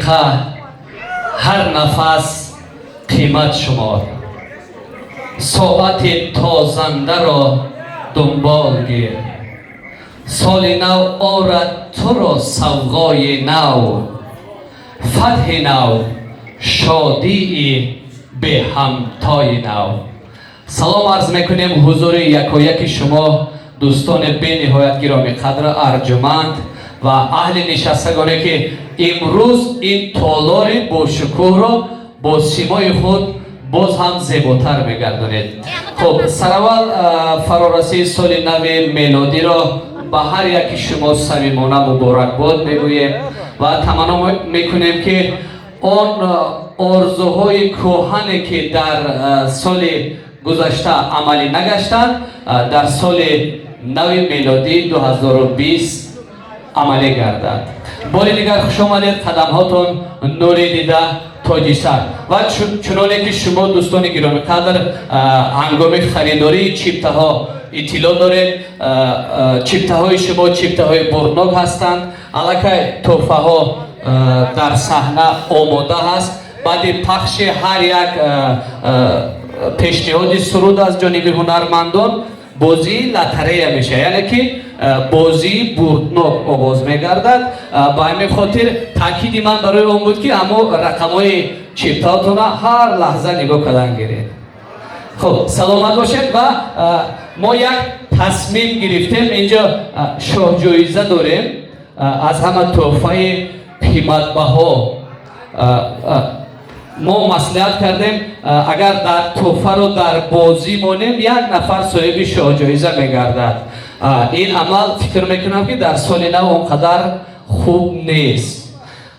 Дақиқа, ҳар нафас қимат шумор. Соати тозандаро дунбол гир. Соли нав орад туро савғои нав, фатҳи нав, шодии беҳамтои нав. Салом арз мекунем ҳузури якояки шумо, дӯстони бениҳоят гиромиқадр, арҷуманд ва аҳли нишастагоне, ки имрӯз ин толори бошукӯҳро бо симои худ боз ҳам зеботар мегардонед. Хуб, сараввал фарорасии соли нави мелодиро ба ҳар яки шумо самимона муборакбод мегӯем ва таманно мекунем, ки он орзуҳои кӯҳане, ки дар соли гузашта амалӣ нагаштанд, дар соли нави мелодӣ 2020 амалӣ гардад. Бори дигар хуш омадед, қадамҳотон нури дида, тоҷи сар. Ва чуноне ки шумо, дӯстони гиромиқадр, ҳангоми харидории чиптаҳо иттилоъ доред, чиптаҳои шумо чиптаҳои бурднок ҳастанд. Аллакай тӯҳфаҳо дар саҳна омода ҳаст. Баъди пахши ҳар як пешниҳоди суруд аз ҷониби ҳунармандон бозии лотарея мешавад, яъне ки бозии бурднок оғоз мегардад. Ба ҳамин хотир таъкиди ман барои он буд, ки ҳамо рақамҳои чиптаотонро ҳар лаҳза нигоҳ кардан гиред. Хуб, саломат бошед. Ва мо як тасмим гирифтем, инҷо шоҳҷоиза дорем, аз ҳама тӯҳфаи қиматбаҳо. Мо маслиҳат кардем, агар дар тӯҳфаро дар бозӣ монем, як нафар соҳиби шоҳҷоиза мегардад. Ин амал, фикр мекунам, ки дар соли нав он қадар хуб нест.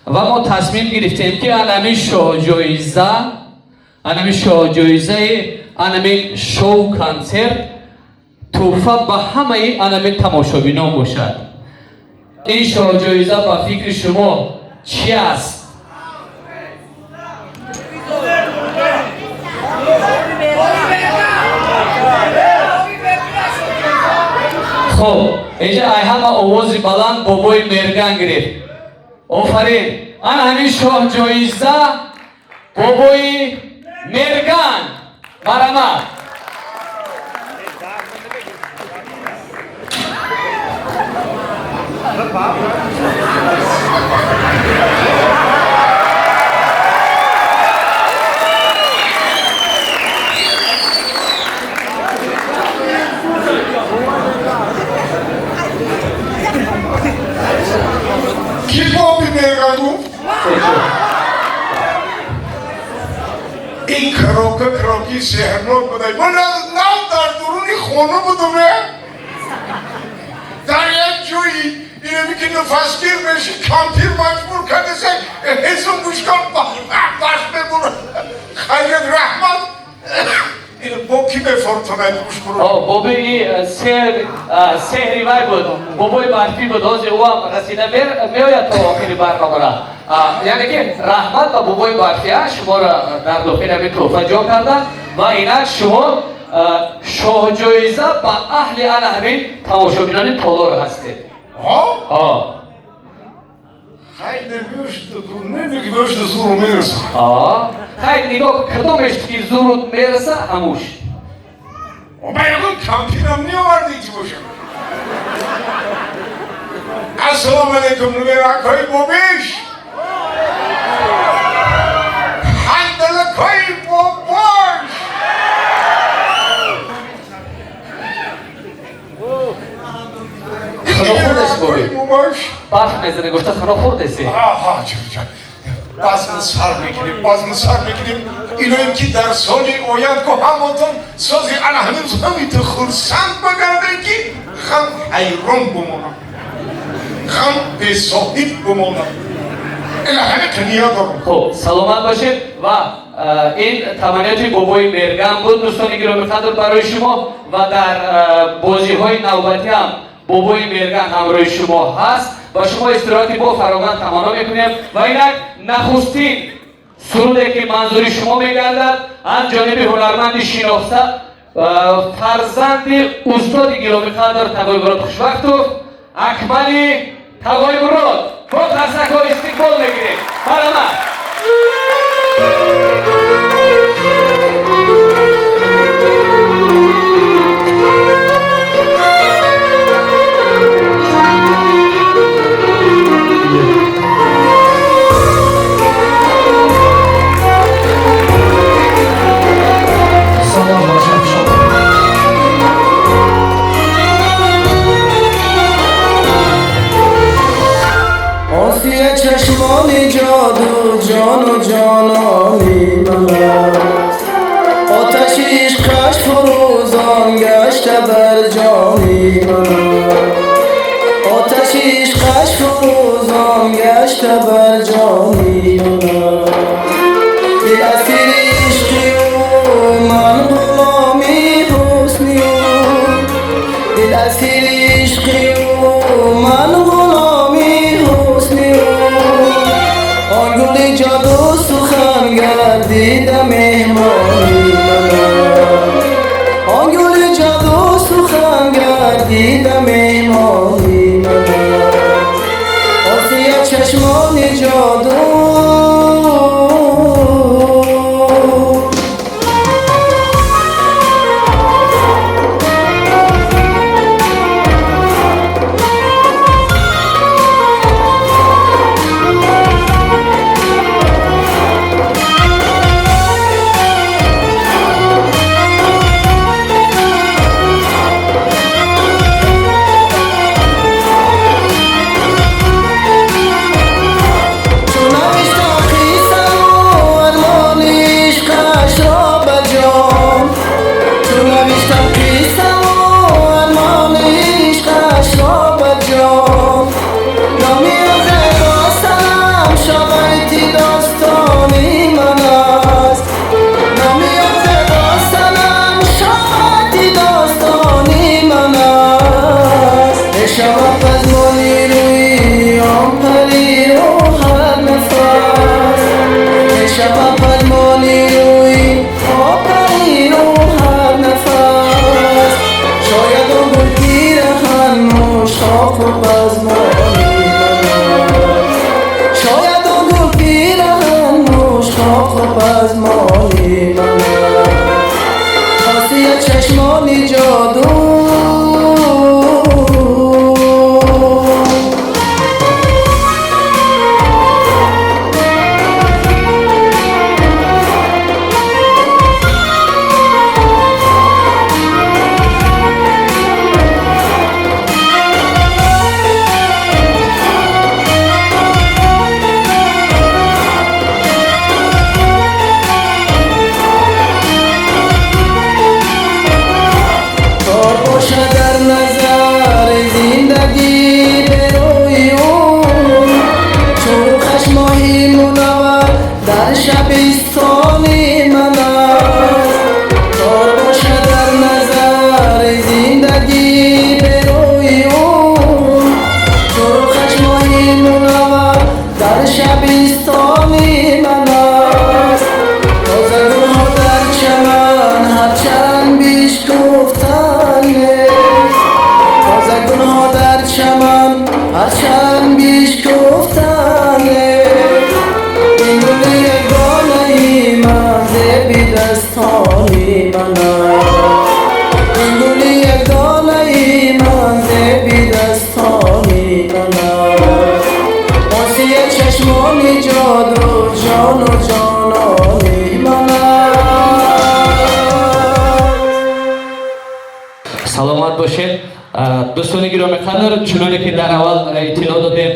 Ва мо тасмим гирифтем, ки анами шоҳҷоиза, анами шоҳҷоизаи анами шоу консерт тӯҳфа ба ҳамаи анами тамошобинон бошад. Ин шоҳҷоиза ба фикри шумо чӣ аст? Хуб, инҷа ай ҳама овози баланд бобои Мерган гирифт. Офарин! Ана ҳамин шоҳҷоиза бобои Мерган, марҳамат. Ки боби Мерган гуфт? Ин крока кроки сеҳрнок буда. Ман нав дар дуруни хона будам, дар як ҷои инами ки нафасгир меши, кампир маҷбур кардаса, ҳезум мушкал баш мебура. Хайрат, раҳмат. Ин бо ки мефортонад гӯш кунам? Бобои сеҳри вай буд, бобои барфӣ буд. Ҳозир ӯ ҳам расида меояд то охири барномара. Яъне ки раҳмат ба бобои барфӣ, шуморо дар дохили ҳамин тӯҳфа ҷо кардан. Ва инак шумо шоҳҷоиза ба аҳли ана ҳамин тамошобинони толор ҳастед. Хай, нигоҳ, кадомеш ки зурут мераса, ҳамуш. Ман ягон кампирам неоварди ки бошам. Ассалому алайкум, нумеракҳои бобиш, ҳандалакҳои бобош. Хано хӯрдеси, боби? Барф мезане, гуфта, хано хӯрдеси? Базм сар мекунем, базм сар мекунем. Илоҳим, ки дар соли оянд ку ҳамотон сози ана ҳамин ҳамиту хурсанд багардем, ки ғам ҳайрон бимонам, ғам бесоҳиб бимонам. Ила ҳамин ният дорам. Хуб, саломат бошед. Ва ин таманниёти бобои Мерган буд, дӯстони гиромиқадр, барои шумо. Ва дар бозиҳои навбатӣ ҳам бобои Мерган ҳамроҳи шумо ҳаст. Ба шумо истироҳати бо фаровон таманно мекунем. Ва инак нахустин суруде, ки манзури шумо мегардад, аз ҷониби ҳунарманди шинохта, фарзанди устоди гиромиқадр Тағоймурод Хушбахтов, Акмали Тағоймурод. Бо қарсакҳо истиқбол мегирем. Марҳамат. چشمان جادو جان و جانانی من آتش عشقش فروزان گشته بر جانی من آتش عشقش فروزان گشته بر جانی من دل اسیر عشقی او من غلامی حسنی او دل اسیر عشقی او من غلامی حسنی او آن گل جادو سخن گردیده مهمانی من آن گل جادو سخن گردیده مهمانی من آسیه چشمان جادو چشمان جادو Саломат бошед. Дӯстони гиромӣ қадр, чуноне ки дар аввал иттилоъ додем,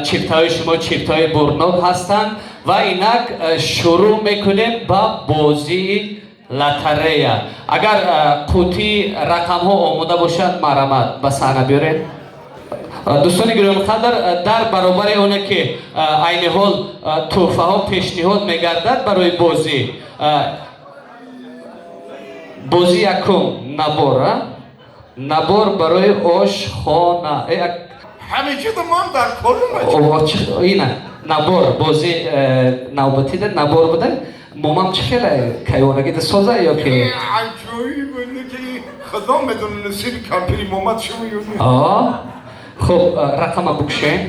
чифтҳои шумо чифтҳои бурнок ҳастанд ва инак шурӯъ мекунем ба бозии лотарея. Агар қутии рақамҳо омода бошад, марҳамат ба саҳна биёред. Дӯстони гиромӣ қадр, дар баробари оне ки айни ҳол тӯҳфаҳо пешниҳод мегардад барои бозӣ, бозӣ якум набор, набор барои ошхона. Ҳамеша ман дар корум. Ина набор бозӣ навбатида набор буда. Момам чӣ хеле кайвонагида соза ё ки? Аҷоиб буд ки худо медонад насиби кампири момад чӣ меёбад. Хуб, рақама букшем.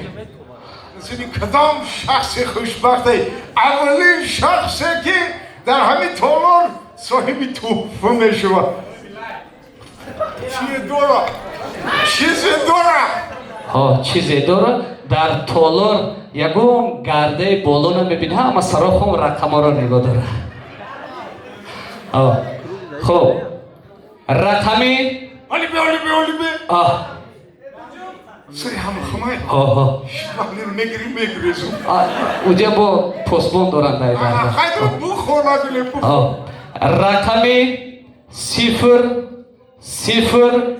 Насиби кадом шахси хушбахте, аввалин шахсе ки дар ҳамин толор соҳиби тӯҳфа мешавад. Чизе дора, чизе дора. Ҳо, чизе дора. Дар толор ягон гардаи боло намебинӣ, ҳама сарохом рақамҳоро нигоҳ дора. Хуб, рақами Оли бе, оли бе, оли бе. Сари ҳама хумай. Ҳо. Шималиро мегирӣ, мегирезу. Уҷа бо посбон доранд дар дарда. Хайду бухор надиле, бухор. Рақами 0 0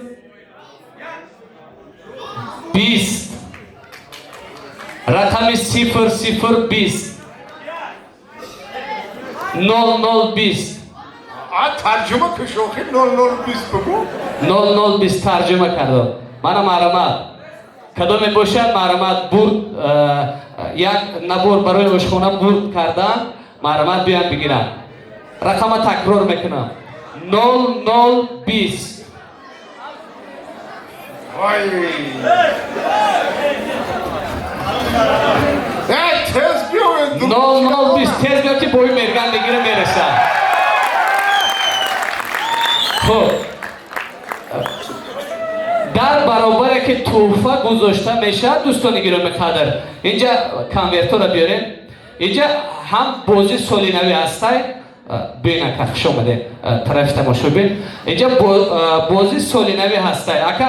20. Рақами 0 0 20. 0 0 20. Тарҷума ки шохи 0 0 20 бигӯ. 0 0 20 тарҷума кардам. Мана маълумот. Кадоме бошад маълумот бурд, як набор барои ошхона бурд кардан, маълумот биён бигиранд. Рақама такрор мекунам. 0 0 20. Вай! Тез биёед. 0 0 20 тез биё ки бои мерган мегира мерасад. Хуб, дар баробаре ки тӯҳфа гузошта мешавад, дӯстони гиромӣ қадр, инҷа конвертҳоро биёрем. Инҷа ҳам бозӣ солинавӣ ҳастай. Биёин ака, хуш омадед тарафи тамошобин. Инҷа бозӣ солинавӣ ҳастай. Ака,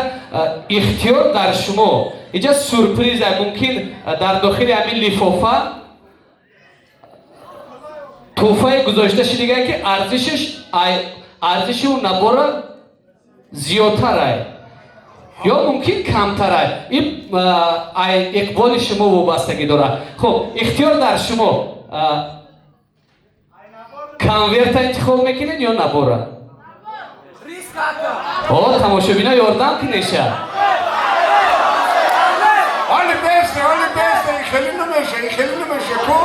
ихтиёр дар шумо. Инҷа сюрприз, мумкин дар дохили ҳамин лифофа тӯҳфае гузошта шудига ки арзиши ӯ набора зиёдтарай ё мумкин камтарай. Ин ай иқболи шумо вобастагӣ дорад. Хуб, ихтиёр дар шумо. Конверта интихоб мекунед ё набора? О, тамошобина ёрдам кунеша. Оли бесте, оли бесте, хеле намеша, хеле намеша ку.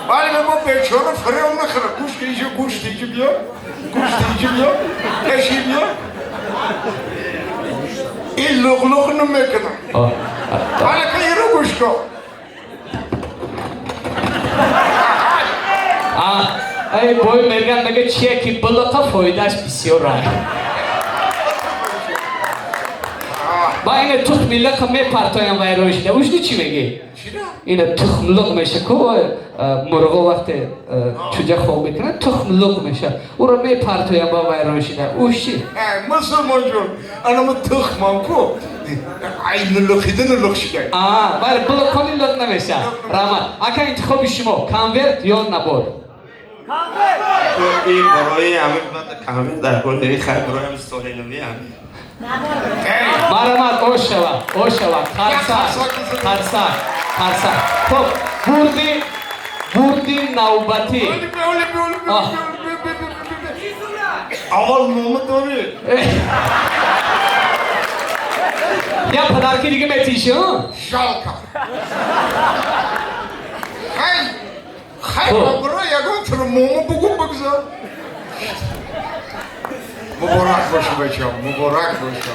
Вале мо бечора фирем нахӯра. Гӯшт инҷо, гӯшт инҷо биё. Гӯшт инҷо биё. Пеши биё. Ин луғлуғ намекунам. Вале ка иро гӯш кун. Ай бой мерган мега чие ки билоқа фоидааш бисёр ай. Ба ина тухми лиқ мепартоям вайрон шуда. Ушни чӣ мегӣ? Ина тухм луқ меша ку, мурғо вақте чӯҷа хоб мекунад тухм луқ меша. Уро мепартоям ба вайрон шуда. Уш чӣ? Мусулмон ҷон, анама тухмам ку. Ай луқида луқ шуда. Бале, билоқони луқ намеша. Раҳмат. Ака, интихоби шумо, конверт ё набор? Ин барои ҳамин конверт дар кор хайр, барои ҳамин соли нави ҳамин. Марамат, ошава, ошава, қарсак, қарсак, қарсак. Хуб, бурди навбатӣ. Аввал нома дорӣ. Я подарки дига метиши, а? Жалко. Хай, хай, барои ягон тур мома бугу бигзор. Муборак боша, бачаҳо, муборак боша.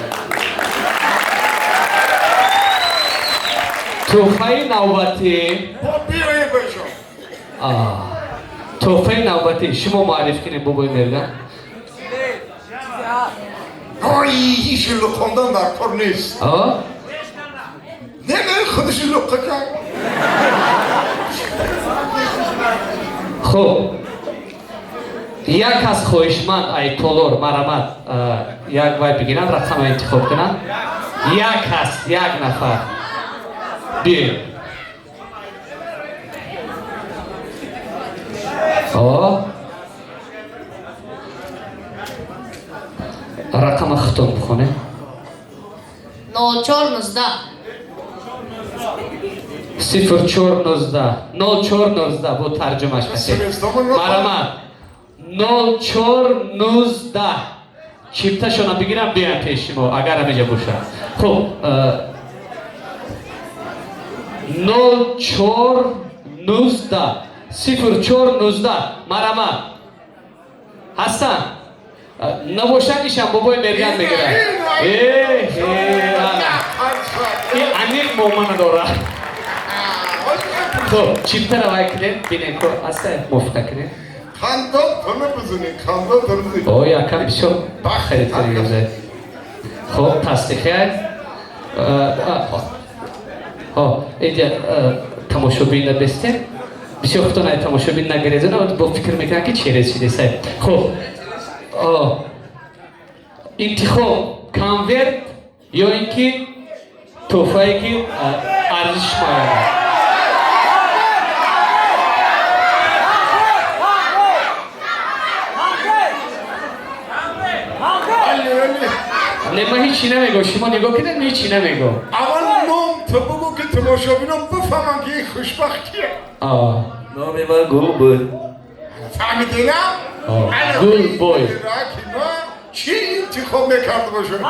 Тӯҳфаи навбатӣ. Биёед, бачаҳо. Тӯҳфаи навбатӣ шумо муарриф кунед, бобои мерган. Ой, иши луқондан дар кор нест. Не, не, худаши луққа кард. Хуб, як кас хоҳишманд ай толор марамат як вай бигиранд, рақама интихоб кунанд. Як кас, як нафар. Биёед. Рақама худтон бихонед. 0419. 0419. 0419 бо тарҷумаш касе. Марамат. 0419. Чипташона бигирам, биям пеши мо, агар ҳамеҷа бошад. Хуб, 0419. 0419. Марамат. Ҳастан? Набошад ишам бобои мерган мегирад. Ин аниқ момона дорад. Хуб, чиптара вай кунем, бинем ко аста мувофиқа кунем. Хандон бизунед, хандон бизунед. Ой, акам бисёр харид кардем. Хуб, тасдиқе. Ҳо, инҷа тамошобин набестем. Бисёр худтон ай тамошобин нагирезона, бо фикр мекунам ки через шидесай. Хуб, интихоб конверт ё ин ки тӯҳфае ки арзиш муайян аст. Не, ман ҳечи намегӯ, шумо нигоҳ кунед, ман ҳечи намегӯ. Аввал ном ту бугӯ ки тамошобинон бифаҳманд ки ин хушбахт киє. Номи ман Гулбой. Фаҳмидина? Гулбой. Чӣ интихоб мекарда бошад?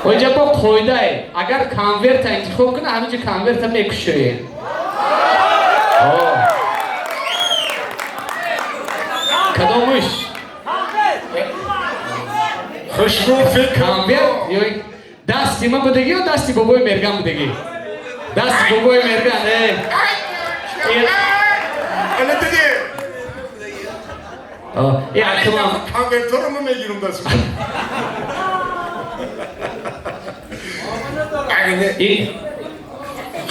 Оинҷа бо қоидае, агар конверта интихоб кунад, ҳаминҷо конверта мекушоед. Кадомуш? Хушрӯ фикр. Конверт ё дасти ман будагӣ ё дасти бобои Мерган будагӣ? Дасти бобои Мерган, э. Ана диди. Э, акмам. Конвертро ман мегирам даст.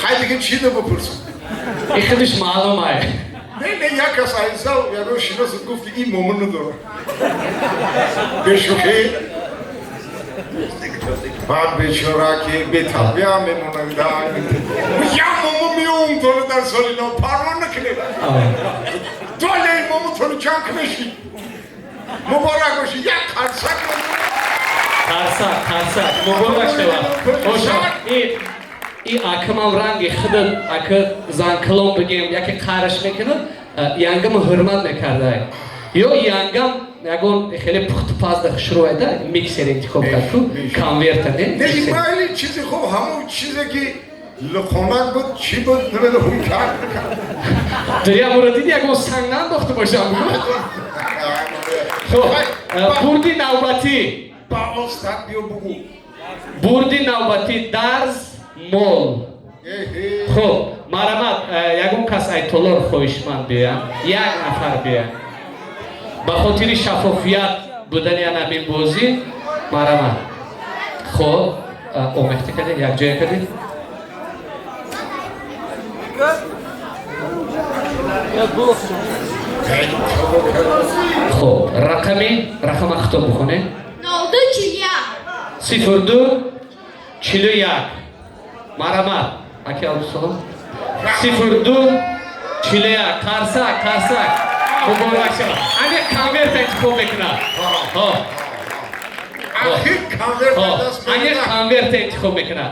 Хай дига чӣ да бипурсам? И худаш маълум ай. Не, не, як кас айзал ягон шиносат гуфт ки ин момон надорад. Бешӯхӣ. Баъд бечора ки бетарбия мемонад. Як момон меом торо дар соли нав, парво накунед. Доле момон торо ҷанг кунеши. Муборак бошед, як қарсак. Қарсак, қарсак. Муборак шавад. Бошад. И акамам ранги худат ака занкалон бигем, яке қараш мекунад, янгам ҳурмат мекардай. Ё янгам ягон хеле пухтупаз да хушрӯайда миксер интихоб кард ку конверта не? Не, майли чизи хуб, ҳамон чизе ки луқонак буд, чӣ буд, намедонам кард. Дурия муро диди ягон санг наандохта бошам. Хуб, бурди навбатӣ. Ба остат биё бугӯ. Бурди навбатӣ дарз мол. Хуб, марҳамат, ягон кас айтолор хоҳишманд биёяд, як нафар биёяд. Ба хотири шаффофият будани ҳамин бозӣ, марҳамат. Хуб, омехта кардед, якҷоя кардед. Хуб, рақама хитоб бихонед. 02 41. 02 41. Марҳамат, аки Абдусалом. 02 41. Қарсак, қарсак. Муборак шавад. Ами конверт интихоб мекунад. Ахир конверт даст Ами конверт интихоб мекунад.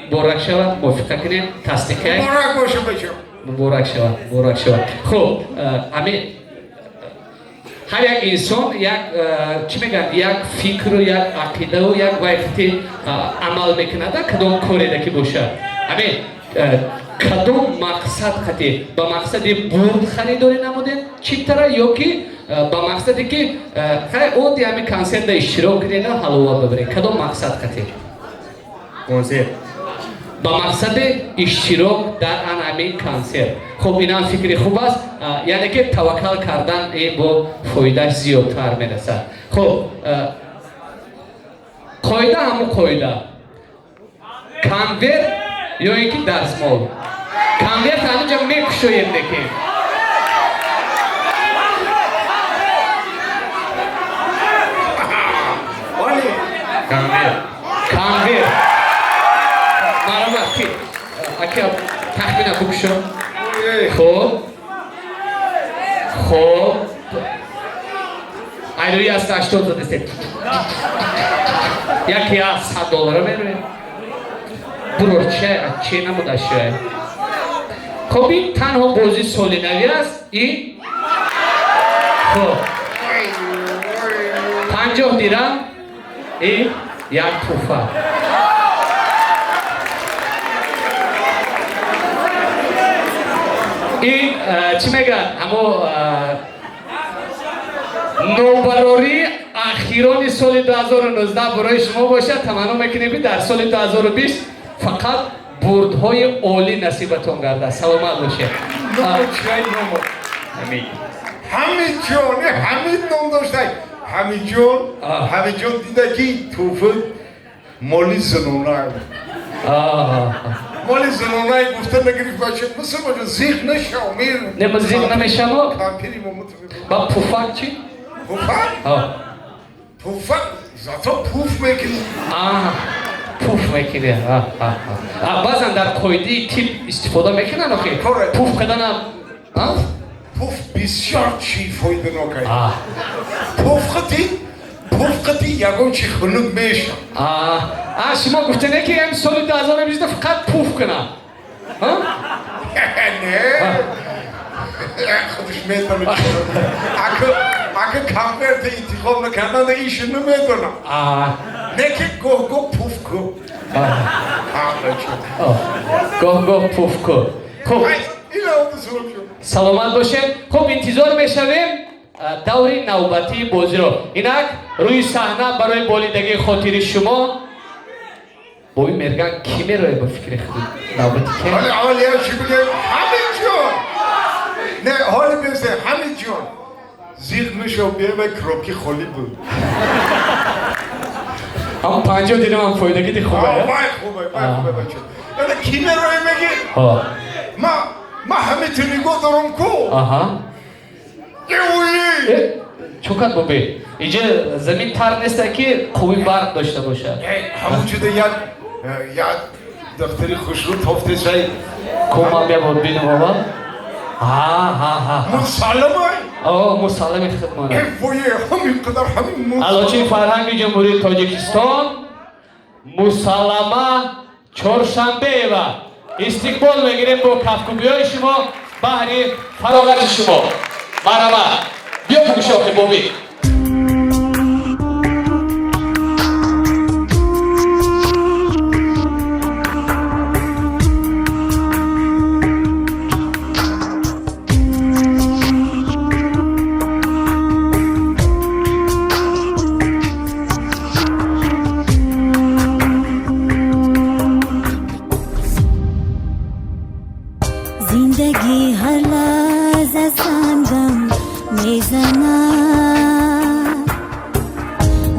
Муборак шавад, мувофиқа кунем, тасдиқ. Муборак бошад бача. Муборак шавад, муборак шавад. Хуб, ами ҳар як инсон як чӣ мегӯянд, як фикру як ақидаву як вайхти амал мекунад, кадом кореда ки бошад. Ами кадом мақсад қати ба мақсади бурд харидорӣ намудем чиптара ё ки ба мақсаде ки хай одди ҳами консертда иштирок кунед ҳалова бибаред, кадом мақсад қати? Консерт. Ба мақсади иштирок дар ан ҳамин консерт. Хуб, инам фикри хуб аст, яъне ки таваккал кардан бо фоидааш зиёдтар мерасад. Хуб, қоида ҳамун қоида. Конверт ё ин ки дарзмол. Конверт ҳаминҷа мекушоем лекин. Конверт. Конверт. Марҳамат, ки аки тахмина букушо. Хуб. Хуб. Айрӯи аз 80 задесед. Яке аз 100 доллара мерӯем. Бурор че намуда шояд. Хуб, ин танҳо бозии соли навӣ аст. Ин хуб. 50 дирам и як туҳфа. Ин чӣ мегӯянд, ҳамо нобарории ахирони соли 2019 барои шумо бошад. Таманно мекунем ки дар соли 2020 Фақат бурдҳои олӣ насибатон гардад. Саломат бошед. Ҳамид. Ҳамидҷон, Ҳамид ном доштай. Ҳамидҷон, Ҳамидҷон дида ки тӯҳфа моли занона. Моли занона гуфта нагирифт бача. Мусулмон зиқ нашав, мир. Не, ма зиқ намешамо? Кампири мо муту. Ба пуфак чӣ? Пуфак? Пуфак, зато пуф мекунӣ. Пуф мекунӣ. Баъзан дар қоидаи тиб истифода мекунанд охи. Пуф карданам. Пуф бисёр чӣ фоиданок аст. Пуф қати, пуф қати ягон чи хунук мешавад. Шумо гуфтане ки ҳам соли 2020 фақат пуф кунам. Не. Худаш медонад. Ака конверт интихоб накардан ишу намедонам. Не ки гоҳ-гоҳ пуф кун. Гоҳ-гоҳ пуф кун. Хуб. Саломат бошед. Хуб, интизор мешавем даври навбатии бозиро. Инак рӯи саҳна барои болидагии хотири шумо Боби Мерган кӣ мерояд ба фикри худ? Навбати ки? Ҳоли ҳоли чӣ бигем? Ҳамидҷон! Не, ҳоли бигем, Ҳамидҷон. Зиқ нашав, биё вай коробки холӣ буд. Ҳам 50 дирам ҳам фоидагиди хубе. Вай хубе, вай хубе бача. Яъне кӣ мерояд мегӣ? Ма ҳамин ту нигоҳ дорам ку. Чӯкат Боби? Инҷа замин тар нест ки қувваи барқ дошта бошад. Ҳамон ҷуда як духтари хушрӯ тофтесай. Ку ман биё бинам аввал. Ҳа. Мусалламай? Мусаллами хидмат. Воye, ҳамин қадар ҳамин Аълочии фарҳанги Ҷумҳурии Тоҷикистон Мусаллама Чоршанбеева. Истиқбол мегирем бо кафкӯбиҳои шумо баҳри фароғати шумо. Марҳамат. Биё бугӯшохи Боби. زندگی هر لحظه سنگم میزند،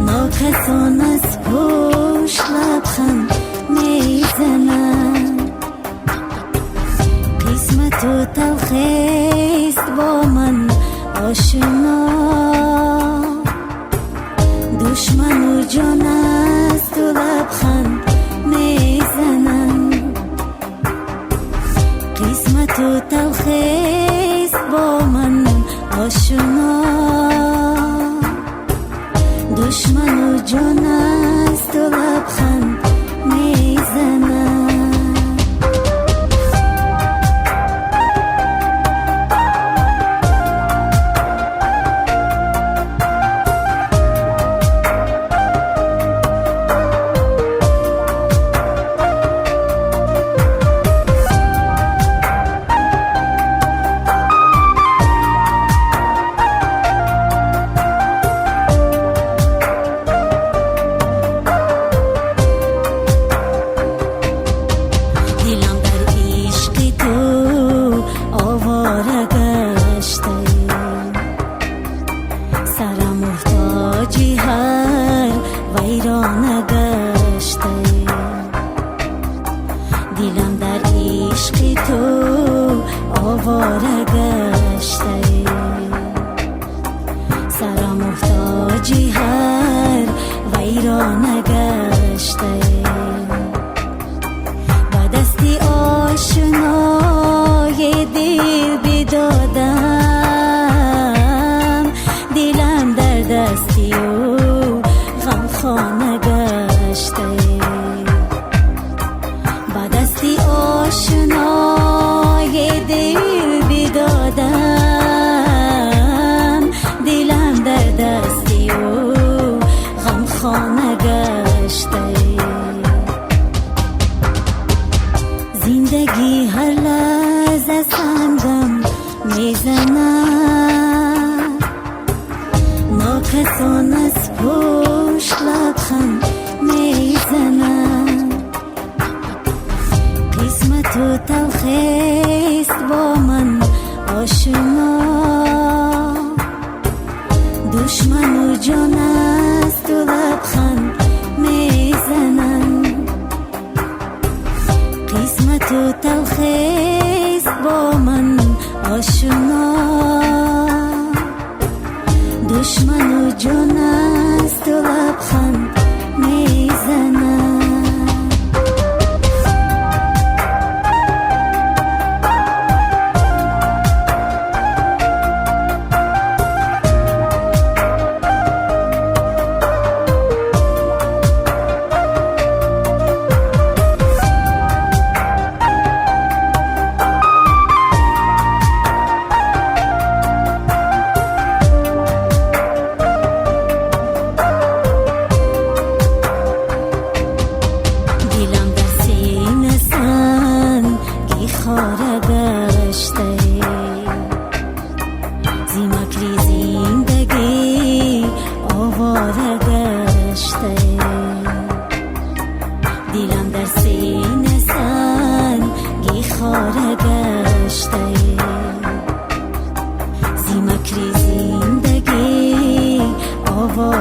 ناکسان از پشت لبخند میزنند، قسمت و تلخیست با من آشنا، دشمن و جان است و لبخند میزنند، قسمت و تلخیست با من آشنا، دشمن و جان است و لبخند میزند.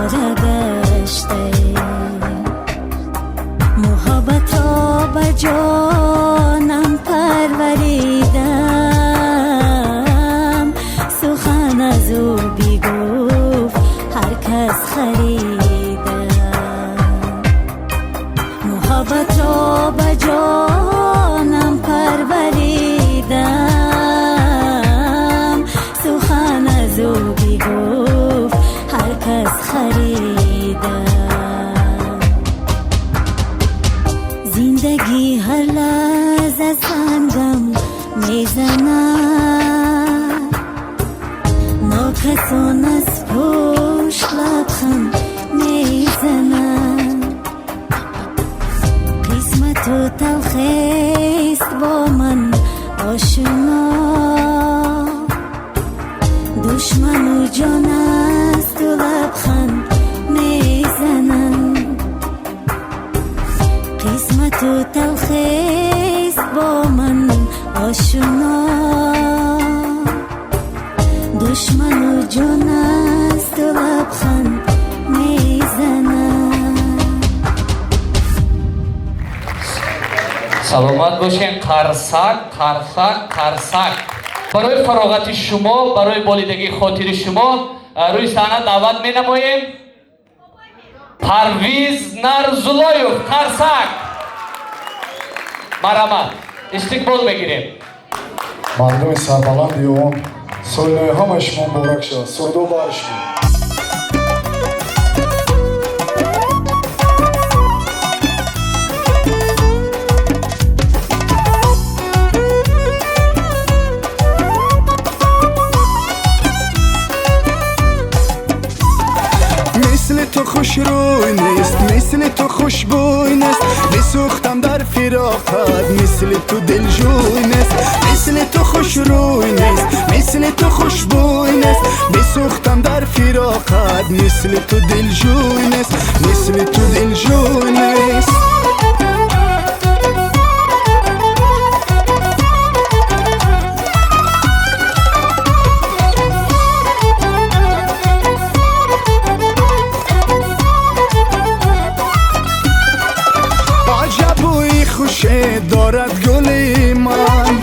пора гашта. Муҳаббат ро ба ҷонам парваридам, сухан аз ӯ бигуфт ҳар кас харидам. Муҳаббат ро ба ҷонам парваридам, сухан аз ӯ бигуфт ҳар кас харидам. Зиндагӣ ҳар лаҳза сангам мезанад, нокасон аз пушт лабханд мезанад. Қисмату талхест бо ман ошно, душману ҷон асту лабханд мезананд. Қисмату талхест бо ман ошно, душману ҷон асту лабханд мезананд. Саломат бошем. Қарсак, қарсак, қарсак. Барои фароғати шумо, барои болидагии хотири шумо рӯи саҳна даъват менамоем Парвиз Нарзулоев. Қарсак, марҳамат, истиқбол мегирем. Мардуми сарбаланди он, соли нави ҳамаи шумо муборак шавад. Сурдо бар шумо. Мисли ту хушрӯй нест, мисли ту хушбӯй нест, бисӯхтам дар фироқат, мисли ту дилҷӯй нест. Мисли ту хушрӯй нест, мисли ту хушбӯй нест, бисӯхтам дар фироқат, мисли ту дилҷӯй нест, мисли ту дилҷӯй нест. Дорад гули ман,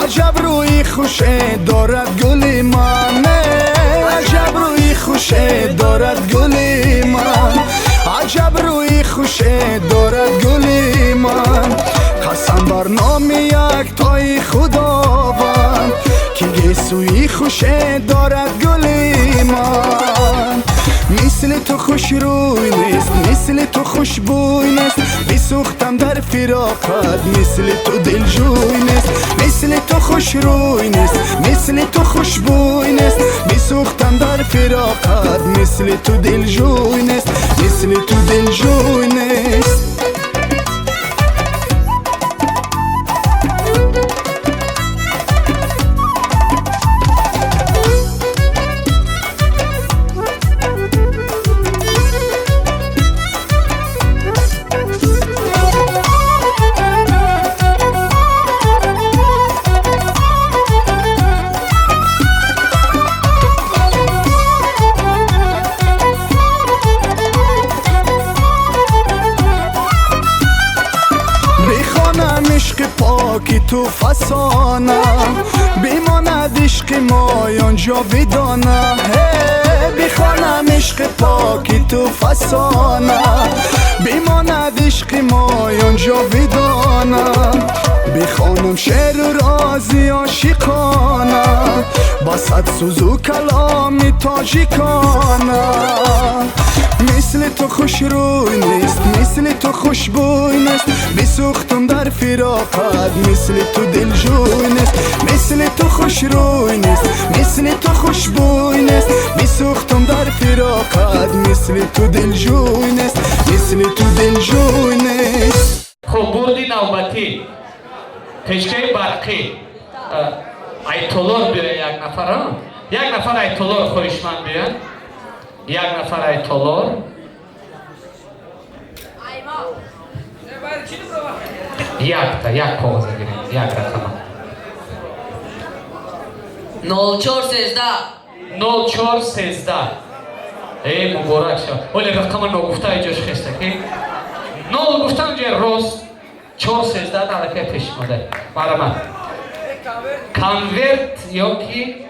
аҷаб рӯи хуше дорад гули ман, аҷаб рӯи хуше дорад гули ман, аҷаб рӯи хуше дорад гули ман. Қасам бар номи яктои Худованд, ки гесӯи хуше дорад гули ман. Мисли ту хушрӯй нест, мисли ту хушбӯй нест, бисӯхтам дар фироқат, мисли ту дилҷӯй нест. Мисли ту хушрӯй нест, мисли ту хушбӯй нест, бисӯхтам дар фироқат, мисли ту дилҷӯй нест, мисли ту дилҷӯй нест. Ту фасона бимонад ишқи моён ҷовидона, бихонам ишқи поки ту фасона бимонад ишқи моён ҷовидона. Бихонам шеъру рози ошиқона, ба сад сӯзу каломи тоҷикона. Мисли ту хушрӯй нест, мисли ту хушбӯй нест, бисӯхтам дар фироқат, мисли ту дилҷӯй нест. Мисли ту хушрӯй нест, мисли ту хушбӯй нест, бисӯхтам дар фироқат, мисли ту дилҷӯй нест, мисли ту дилҷӯй нест. Хуб, бурди навбатӣ печкаи барқӣ. Айтолор биёяд як нафар, як нафар айтолор хоҳишманд биёяд, як нафар айтолор. Якта, як коғаза гирем, як рақама. 0413. 0413. Э, муборак шавад. Оле рақама ногуфта иҷош хеста ки нол гуфтам ҷои рост 4-13 аллакай пеш омада. Марҳамат. Конверт ё ки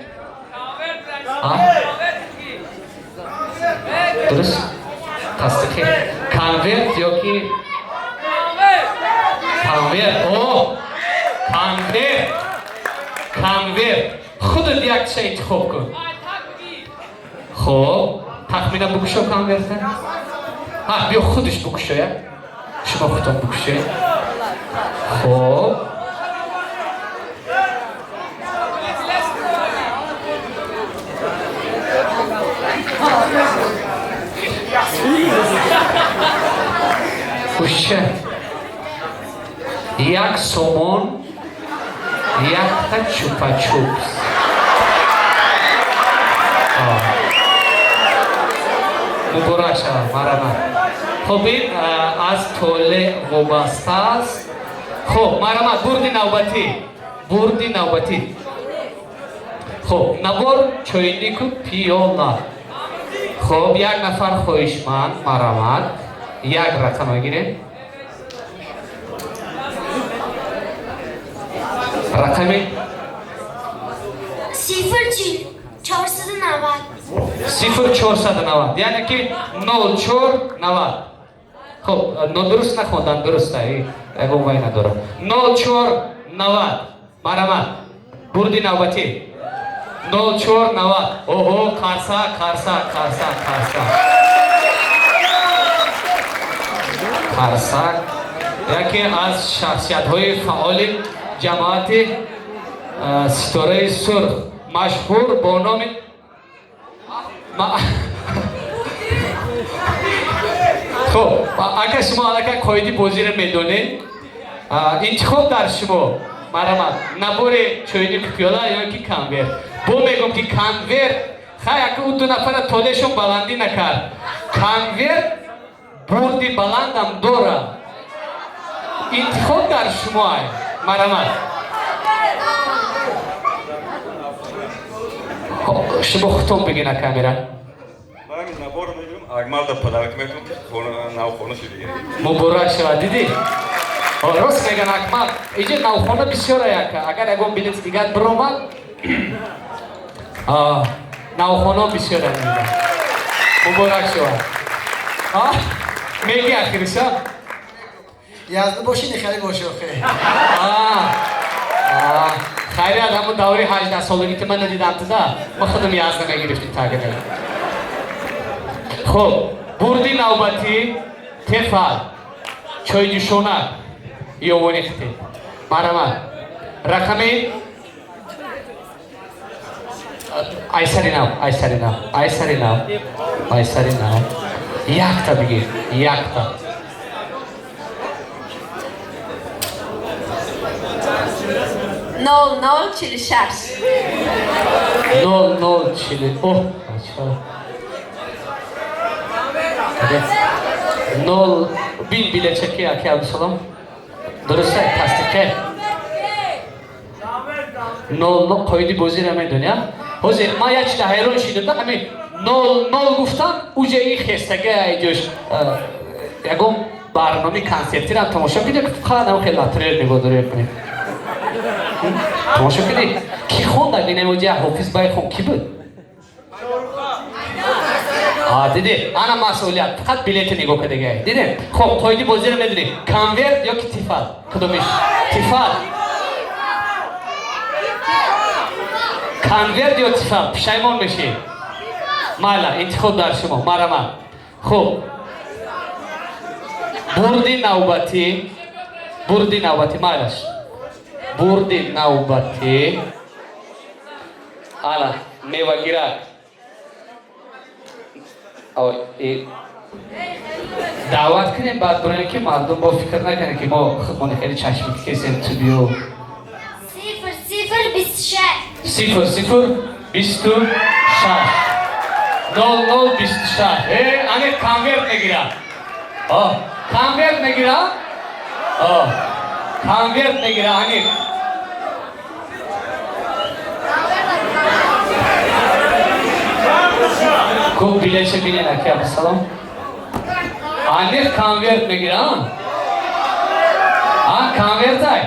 дуруст тасдиқи конверт ё ки конверт. О, конверт, конверт. Худат якча интихоб кун. Хоб, тахмина букушо конверта. Ҳа, биё худаш букушоя. Шумо худтон букушоед. Хоб. Хушча. 1 сомон, якта чупа-чупс. Муборак шавад, марҳамат. Хоб, ин аз толе вобаста аст. Хоб, марҳамат, бурди навбатӣ. Бурди навбатӣ. Хоб, набор чойнику пиёла. Хоб, як нафар хоҳишманд, марҳамат. Як рақам гирем. Рақами 0490. 0490, яъне ки 0490. Хоб, нодуруст нахондан, дуруст, ягон вай надорам. 0490. Марҳамат. Бурди навбатӣ. 0490. Оҳо, қарса, қарса, қарса, қарса. Қарсак яке аз шахсиятҳои фаъоли ҷамоати Ситораи Сурх, машҳур бо номи хоб, агар шумо аллакай қоиди бозиро медонед, интихоб дар шумо. Марҳамат, набори чойнику пиёла ё ки конверт. Бо мегӯм ки конверт, хай, ака ӯ ду нафара толешон баландӣ накард. Конверт бурди баландам дорад. Интихоб дар шумо ай. Марҳамат. Шумо худтон бигин, камера. Ман набор мегирам, Акмалда подарок мекунам, ки навхона шуд. Муборак шавад, дидӣ? Рост меган Акмал, иҷа навхона бисёр яка. Агар ягон билет дигар биромад, навхона бисёр меган. Муборак шавад. Меги ахириша? Язда боши, нехали боши, охе. Хайрият, ҳамон даври 18 солагӣ ман надидам туда. Ма худам язда мегирифтим тагина. Хоб, бурди навбатӣ Тефал, чойҷӯшонак ёвони хите. Марҳамат. Рақами айсари нав, айсари нав, айсари нав, айсари нав. Якта бигир, якта. 0046. 0040. Оҳ, нол бин билечаки аки Абдусалом. Дуруст тасдиқе. 00 қоиди бозиро медони, а? Ҳозир ман як чиза ҳайрон шидам, ҳамин 00 гуфтам, уҷа и хестага айҷош ягон барномаи консертиро тамошо кунед, фақат ҳам хеле лотерея нигоҳ доред кунед. Тамошо кунед. Ки хонда инам уҷа Ҳофиз бай хон ки буд? Диди, ана масъулият, фақат билете нигоҳ кардагай. Дидем? Хоб, қоиди бозиро медонӣ. Конверт ё ки Тифал? Кудомиш? Тифал. Конверт ё Тифал? Пушаймон мешӣ. Майла, интихоб дар шумо. Марҳамат. Хоб. Бурди навбатӣ, бурди навбатӣ, майлаш. Бурди навбатӣ. Ана, мевагирак. Даъват кунем, баъд бурем ки мардум бо фикр накунем ки мо худмон хеле чашми кесем ту биё. 0026. 0026. 0026. Ане конверт мегирад. Конверт мегирад? Конверт мегирад, ани. Ку билетша бинен, аки Абдусалом. Аниқ конверт мегирам. А, конверт ай.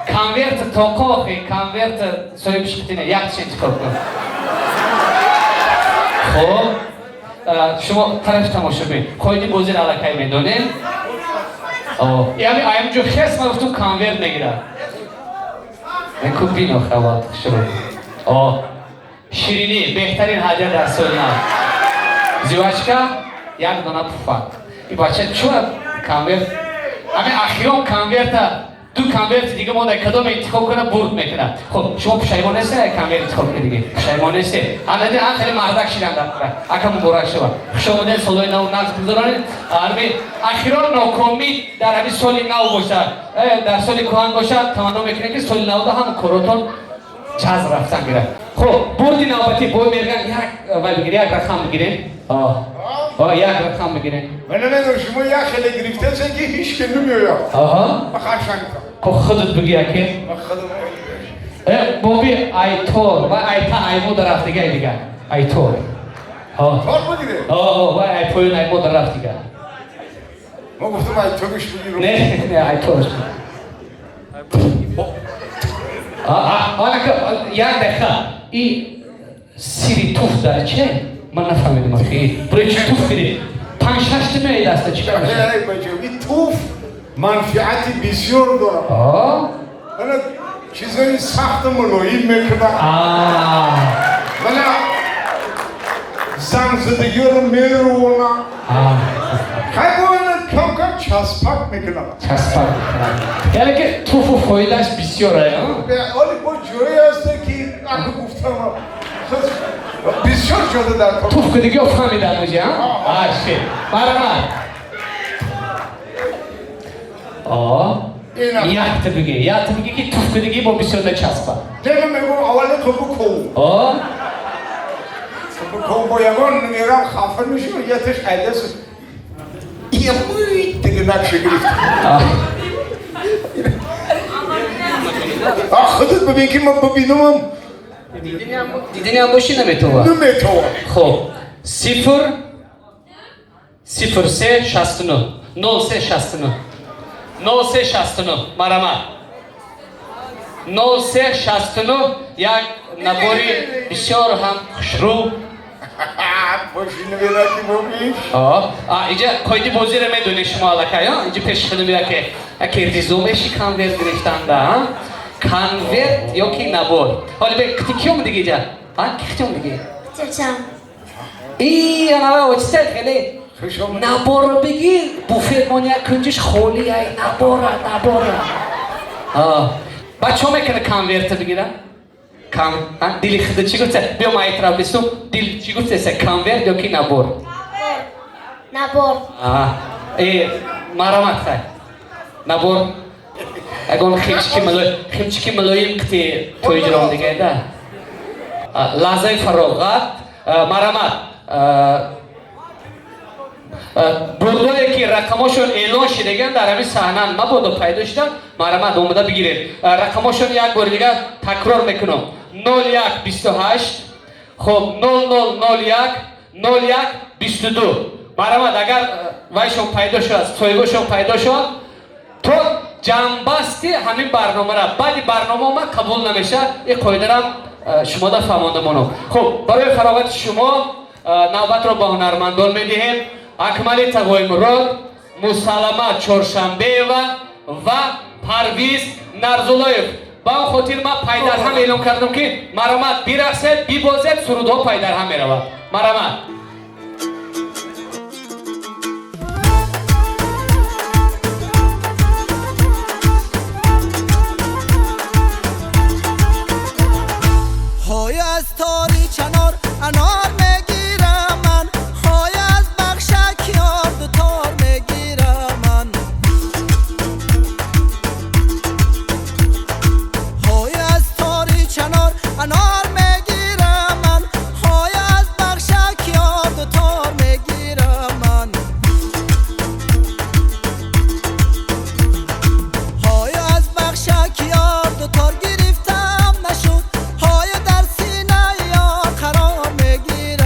Конверт тоқо охи, конверт соҳибиш қитина, якчи интихоб кун. Хоб, шумо тарафи тамошобин, қоиди бозиро аллакай медонем. Яъне аямҷо хес ма гуфтум конверт мегирад. Ку бин охи аввал шурӯъ. Ширинӣ беҳтарин ҳадя дар соли нав. Зивачка, як дона пуфак. И бача чора конверт, ҳамин ахирон конверта, ду конверти дига монда, кадом интихоб кунад бурд мекунад. Хоб, шумо пушаймон нестед, як конверт интихоб кунед диге? Пушаймон нестед? Ҳамин ан хеле мардак шидан дар кора. Ака муборак шавад. Хуш омадед, солҳои нав нағз гузаронед. Ҳамин ахирон нокомӣ дар ҳамин соли нав бошад, дар соли кӯҳан бошад, таманно мекунем ки соли навда ҳам коротон ҷазр рафтан гирад. Хоб, бурди навбатӣ бой мерган, як вай бигирем, як рақам бигирем. Як рақам бигирем. Ман намедонам, шумо як хеле гирифтасе ки ҳеч ки намеояд. Аҳа. Ман хашангтам. Хоб, худат бигӣ, аки. Ман худам. Боби айтор, вай айта аймо дар рафт дига, дига. Айтор. Тор бигире? Вай ай поён аймо дар рафт дига. Ма гуфтам айториш бигирам. Не, не, айториш. Як дақиқа. И сири туф дар че? Ман нафаҳмидам ахи. Барои чӣ туф кардӣ? Панҷ шаш ти меояд даста, чӣ кор мешавад? Эй бача, ин туф манфиати бисёр дорад. Мана чизои сахту мулоим мекунад. Мана занзадагиро мерӯонад. Хай бояд кам-кам часпак мекунад. Часпак мекунад. Яъне ки туфу фоидааш бисёр, оли бо ҷое ҳасте ки аку гуфтам бисёр ҷода дар кор. Туф кардагиҳо фаҳмиданд оҷа, а? Марҳамат. Якта бигӣ, якта бигӣ ки туф кардагӣ бо бисёр начаспад. Не, ман мегӯям аввали хубу ков. Хубу ков бо ягон мерам хафа мешавад, яташ айдас. Ямуй дигнак шигирифт. Худат бибин ки ман бибинамам. Дидани ҳам бошӣ наметавад. Наметавад. Хоб, 0 0 3 69 0 3 69 0 3 69. Марҳамат. 0 3 69, як набори бисёр ҳам хушрӯ. Боши намераки бобиш. Иҷа қоиди бозиро медонед шумо аллакай, иҷа пеши худам яке яке ризо меши конверт гирифтанда, конверт ё ки набор. Ҳоли бе қити ки омадиги иҷа? Ки қити омадиги? Чачам. И анава очиса хеле наборро бигир, буфет мон як кунҷиш холи ай набора, набора. Баъд чо мекунад конверта бигира? Дили худа чӣ гуфта? Биё ман эътироф бистум. Дил чӣ гуфтеса? Конверт ё ки набор? Набор. Марҳамат, хай. Набор. Ягон химчики мулоим қити тоиҷром дигаеда. Лаҳзаи фароғат. Марҳамат. Бурдое ки рақамошон эълон шидаган дар ҳамин саҳна мабодо пайдо шидан, марҳамат омода бигиред. Рақамошон як бори дигар такрор мекунам. 0 1 28, хоб, 0 0 0 1 0 1 22. Марҳамат, агар вайшон пайдо шуд, соҳибошон пайдо шуд, то ҷамъбасти ҳамин барномара баъди барнома омад қабул намешавад. Ин қоидарам шумода фаҳмонда монам. Хуб, барои фароғати шумо навбатро ба ҳунармандон медиҳем. Акмали Тағоимурод, Мусаллама Чоршанбеева ва Парвиз Нарзуллоев. Ба он хотир ман пайдарҳам эълон кардам ки марҳамат бирақсед, бибозед, сурудҳо пайдарҳам меравад. Марҳамат. ҳой аз тори чанор анор мегирам ман, ҳой аз бахшак ёр дутор мегирам ман. ҳой аз тори чанор анор мегирам ман, ҳой аз бахшак ёр дутор мегирам ман. ҳой аз бахшак ёр дутор гирифтам нашуд, ҳой дар синаи ёр қарор мегирам.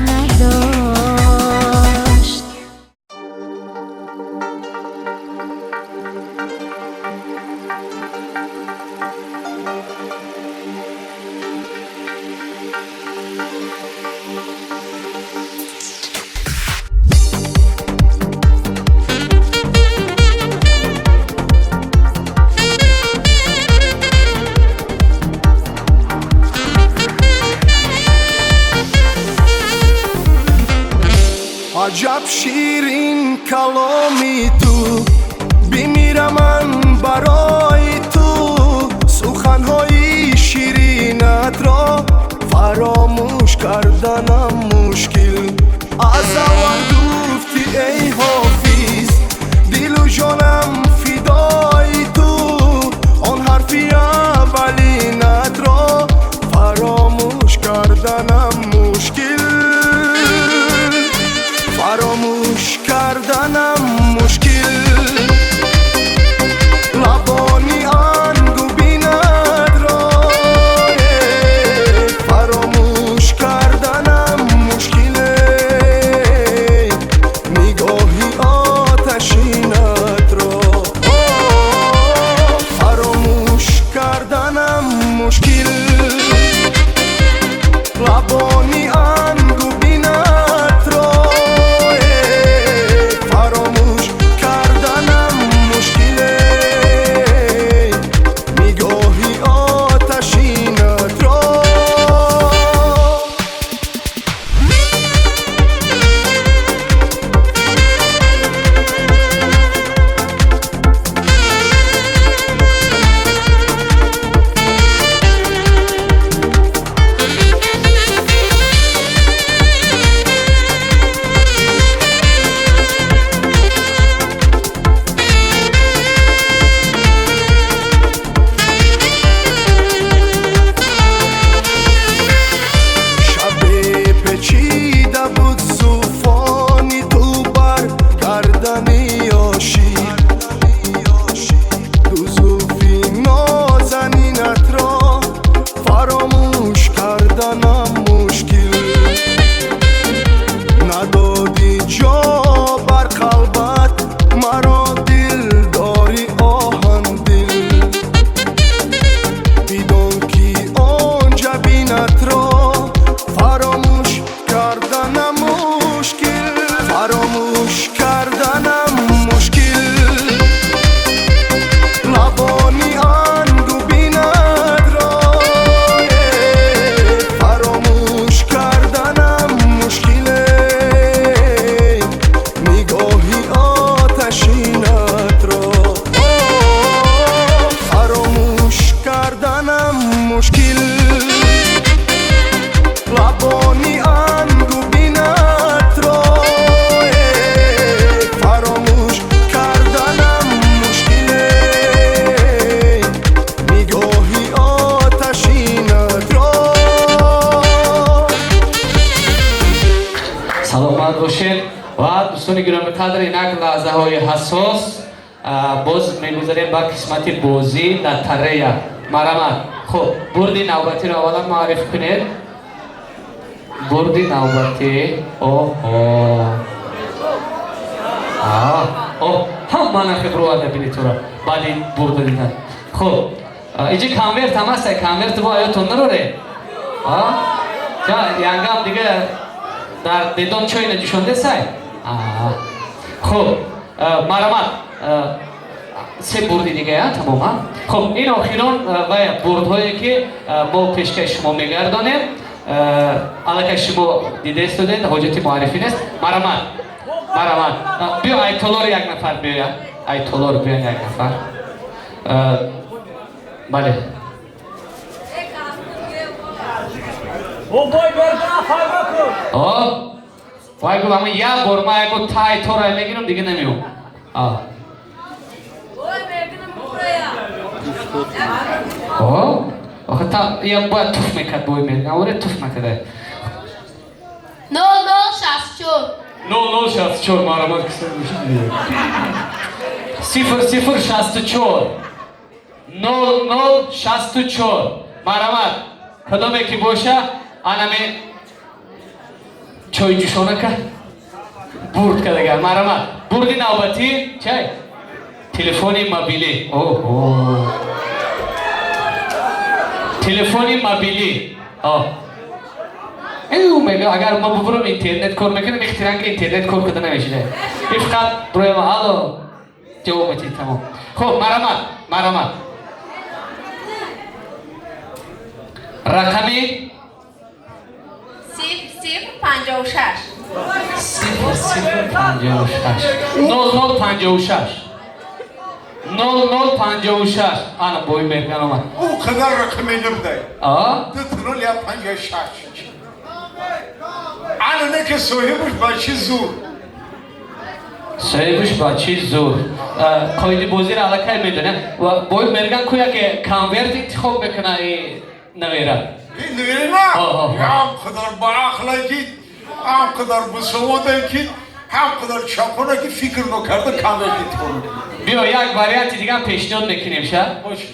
نداشت. عجب شیرین کلامی تو، بمیرم من برای تو، سخنهای شیرینت را فراموش کردنم مشکل. از اول گفتی ای حافظ دل و جانم فدای تو، آن حرفی اولینت را فراموش کردنم مشکل، فراموش کردنم مشکل. لبانی انگبینت را فراموش کردنم مشکل، نگاهی آتشینت را فراموش کردنم مشکل. لبانی انگبینت را فراموش کردنم مشکل، نگاهی آتشینت را. شب پیچیده بود زلفان تو بر گردن عاشق، دو زلفی نازنینت را فراموش کردنم مشکل. ندادی جا بر قلبت مرا دل داری آهن دل، بدان که آن جبینت را فراموش کردنم مشکل، فراموش کردنم مشکل. لبانی انگبینت را فراموش کردنم مشکل، نگاهی آتشینت را فراموش کردنم مشکل. لبانی انگبینت را فراموش کردنم مشکل، نگاهی آتشینت را. Саломат бошед ва дӯстони гиромӣ қадр, инак лаҳзаҳои ҳассос, боз мегузарем ба қисмати бозӣ лотерея. Марамат, хуб, бурди навбатиро аввалан муарриф кунед. Бурди навбатӣ, оҳо, оҳ, ҳама нахи бироварда билетура баъди бурда дидан. Хуб, инҷа конверт ҳам ҳаст, конверт бо аётон нароре? Янгам дига дар дедон чой наҷӯшондесай? Хуб, марамат, се бурди дига тамома. Хуб, ин охирон ва бурдҳое ки мо пешкаши шумо мегардонем, аллакай шумо дида истодед, ҳоҷати муаррифӣ нест. Марамат, марамат, биё айтолор як нафар биёяд, айтолор биён як нафар. Бале, вай гуфт ама як бор ман ягон тай тора мегирам, дига намеом. Охе та я бояд туф мекард, бой мекард, оре туф накарда. 0064 0064 марамат киса 0064 0064 марамат кадоме ки боша анаме Чой ҷӯшонака бурд кардага. Марҳамат, бурди навбатӣ чай? Телефони мобилӣ. Оҳо, телефони мобилӣ. Ю мега, агар ма бубурам интернет кор мекунам, ихтиран ки интернет кор карда намешида. И фақат броема алло ҷавоб метиҳед, тамом. Хуб, марҳамат, марҳамат. Рақами 0056. 0056. 0056. 0056. Ана бой мерган омад. Ӯ қадар рақаме набудай. А? 0056. Ана не ки соҳибаш бачи зур. Соҳибаш бачи зур. Қоиди бозиро аллакай медонем. Ва бой мерган ку яке конверт интихоб мекуна и навера. Навера? Ҳам қадар баақлай ки, ҳам қадар босаводай ки, ҳам қадар чапона ки фикр нокарда конверт интихоб мекунад. Биё як варианти дигар пешниҳод мекунем ша.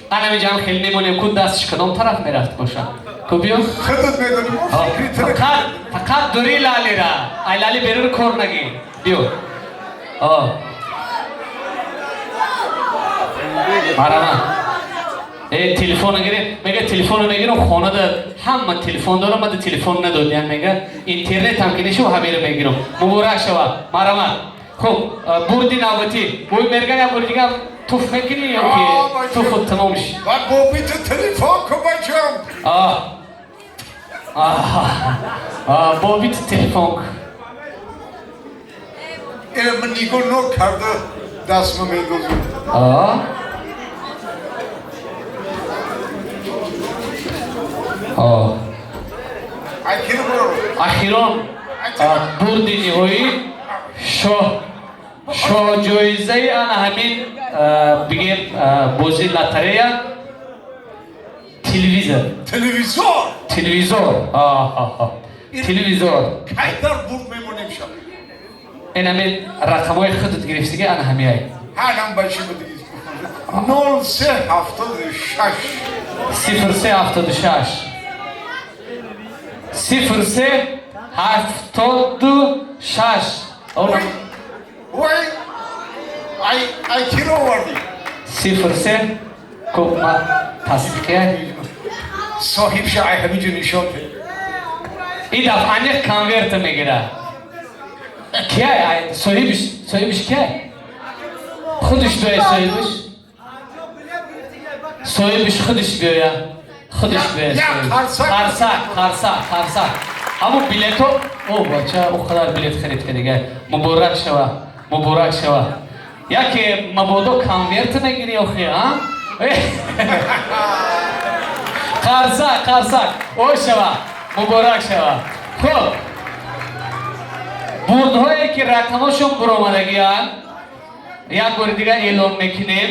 Ана меҷам хеле мемонем ку дастш кадом тараф мерафт боша. Ку биё. Худат медонӣ, мо фикри тара. Фақат, фақат дури лалира. Ай лали берун кор нагӣ. Биё. Марҳамат. Телефон гирем. Мега телефонро мегирам, хонада ҳама телефон дорам, мада телефон надодиям мега. Интернет ҳам ки нешав, ҳамеро мегирам. Муборак шавад. Марҳамат. Хуб, бурди навбатӣ. Бой мерган я бурди дигар туф мекунӣ ё ки туф тамом шид? Ба боби ту телефон кун бачам. Боби ту телефон кун. Ина ман нигоҳ нокарда дастма мендозам. Ахирон бурди ниҳоӣ шоҳ ҷоизаи ана ҳамин бигем бозии лотарея телевизор. Телевизор? Телевизор. Телевизор. Кай дар бурд мемонем ша? Ин ҳамин рақамҳои худат гирифтиги ана ҳамиай. Ҳанам бачи будиги. 0376. 0376. 0376. Вай, ай, ай киро овардӣ? 03 ку ма тасдиқия. Соҳибша ай ҳаминҷо нишон де. Ин дафъа аниқ конверта мегира. Кия? Соҳибиш, соҳибиш кия? Худаш биёя соҳибиш. Соҳибиш худаш биёя. Худаш биёя. Қарсак, қарсак, қарсак. Ҳамун билето, о бача, о қадар билет харид кардига. Муборак шава, муборак шава. Яке мабодо конверт мегирӣ охи, а? Қарсак, қарсак. О шава, муборак шава. Хуб. Бурдҳое ки рақамошон буромадагианд, як бори дигар эълон мекунем.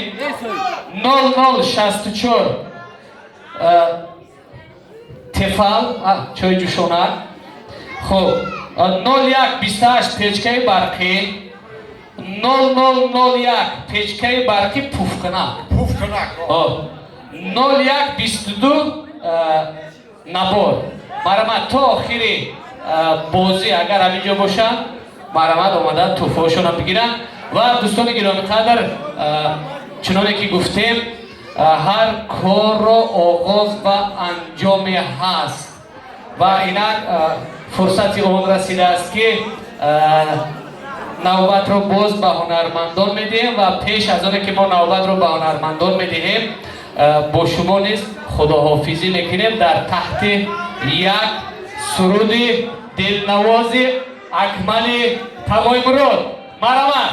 0064 Тефал, чойи ҷӯшонак. Хуб, 0128 печкаи барқӣ, 0001 печкаи барқӣ пуфкунак. Пуфкунак. 0122 набор. Марҳамат, то охири бозӣ агар ҳаминҷо бошанд, марҳамат омада тӯҳфаҳошонро бигиранд. Ва дӯстони гиромиқадр, чуноне ки гуфтем, ҳар корро оғоз ва анҷоме ҳаст. Ва инак фурсати он расидааст ки навбатро боз ба ҳунармандон медиҳем ва пеш аз оне ки мо навбатро ба ҳунармандон медиҳем, бо шумо низ худоҳофизӣ мекунем дар таҳти як суруди дилнавози Акмали Тағоймурод. Марҳамат.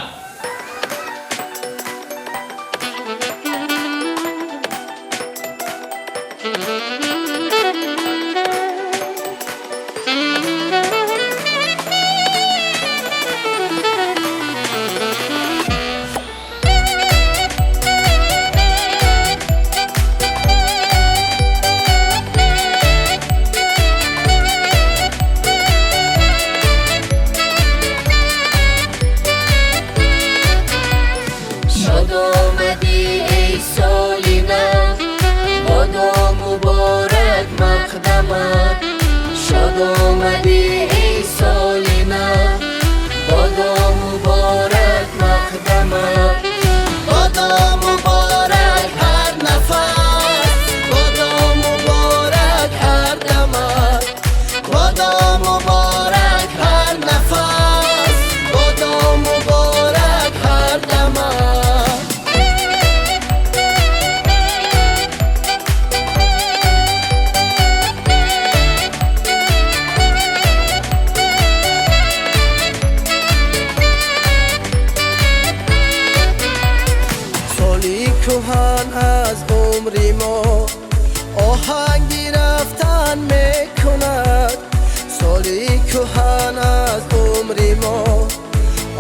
аз умри мо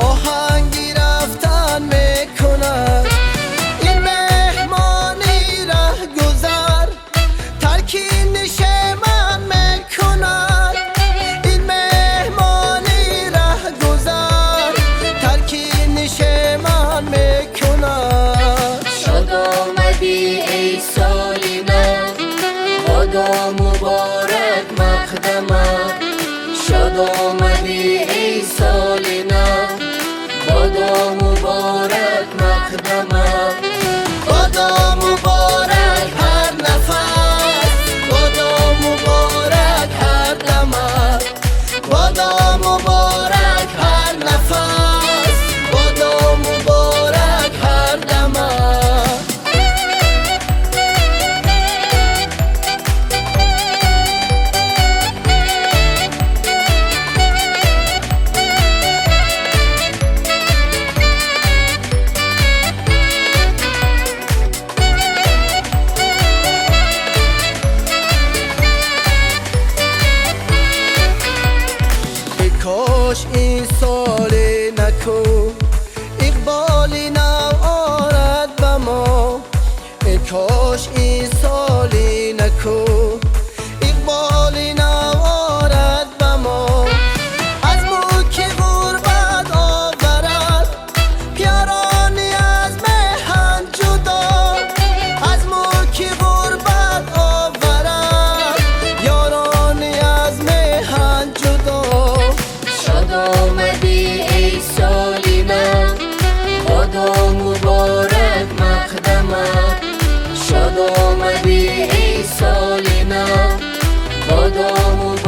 оҳанги рафтан мекунад. Ин меҳмони раҳгузар тарки нишеман мекунад. Ин меҳмони раҳгузар тарки нишеман мекунад. Шод омадӣ эй соли нав, Худо муборак мақдамат. Шод омадӣ эй соли нав, Худо муборак мақдамат. Худо муборак ҳар нафас, Худо муборак ҳар дамат. Худо муборак ҳар нафас, Худо муборак ҳар дамат. Кош ин соли наку иқболи нав орад ба мо. Кош ин соли наку иқболи нав орад ба мо. Аз мулки ғурбат оварад ёрони аз меҳан ҷудо. Аз мулки ғурбат оварад ёрони аз меҳан ҷудо. Шод омадӣ эй соли нав, Худо муборак мақдамат. Шод омадӣ эй соли нав, Худо муборак.